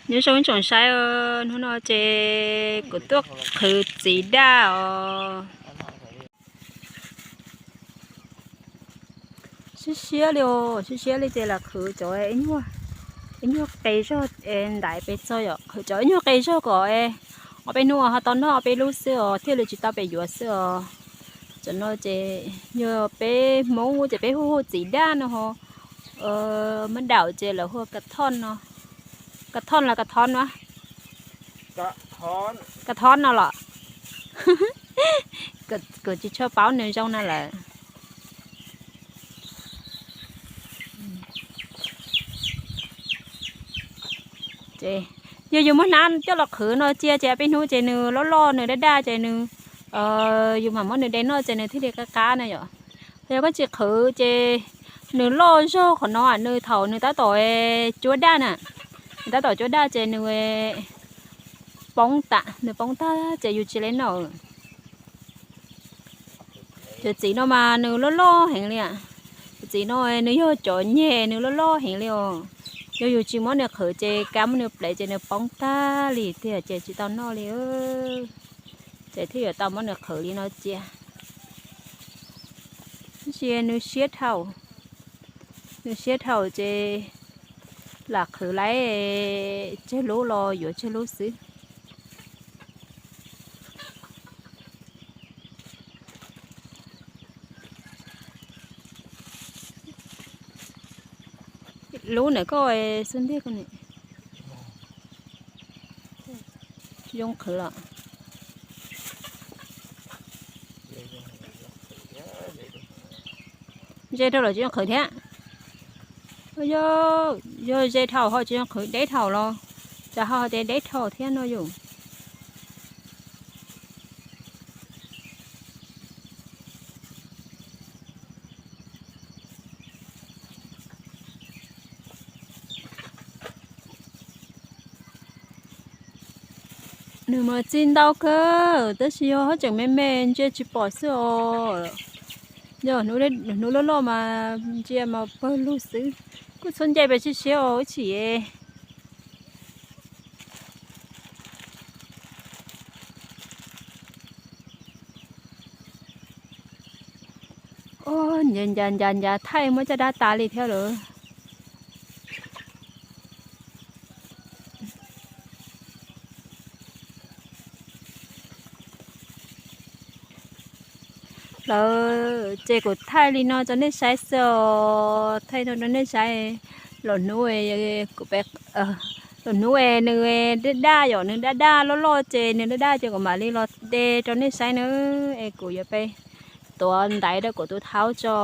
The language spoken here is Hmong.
Nyob zoo ib tsoom saib, hnub no ces kuv tuaj qhwv txiv daj os. Siab siab li os, siab siab li ces lam qhwv cov ib nyuag qe zog ntaiv pem txog yom, qhwv cov ib nyuag qe zog kom ob peb hnub ho tau noj ob peb lub xwb os, thiaj li tsis tau pem yuav xwb os. Cov no ces yog peb Hmoob ces peb hu hu txiv daj no ho, mab daum ces lawv hu ka thoj no. Ka thoj los ka thoj no? Ka thoj no los? Kuv tsis tshua paub nws zoo na lawm. Yog yus muab hnab coj los qhwv no cia ces peb hnub ces nws loj loj nws daj daj ces nws, yus mam muab nws de noj ces nws thiaj li qab qab na yom. Yog koj tsis qhwv ces nws loj zog qhov no, nws thaum nws tab tom cuab daj na, nws tab tom cuab daj ces nws poob tag, nws poob tag ces yus tsis le noj. Cov txiv no mas nws loj loj heev li. Cov txiv no nws yog cov nyeg, nws loj loj heev li os. Yog yus tsis muab nws qhwv ces kab muab nws plev ces nws poob tag li tiag ces tsis tau noj li. Ces thiaj yuav tau muab nws qhwv li no cia. Tab sis nws siab dhau, nws siab dhau ces lam qhwv lawm tsawg lub los yuav tsawg lub xwb. Lub ntawm koj xub ntiag ko ne, zoo qhwv los? Ze dhau los tsis zoo qhwv thiab? Yog ze dhau ho tsis zoo qhwv, deb dhau los? Tsam ho tias deb dhau thiab no yus. Nws mas txi ntau kawg tab sis yog haj tseem me me ntsia tsis pom xwb os. Yog hnub loj loj mas ntsia mas pawg lug xwb. Kuj txhob nce pes tshiab siab os ib txhis. Ncav ncav ncav thaij muab caj dab tas li thiab lawm. Lawv ces kuv thaij li no rau nej saib xwb os, thaij no rau nej saib. Los hnub, kuv, los hnub es nws daj daj yom, nws daj daj loj loj ces nws daj daj ces kuv mam li los de rau nej saib na. Es kuv yuav pe tuav ntaiv rau kuv tus thaub tso.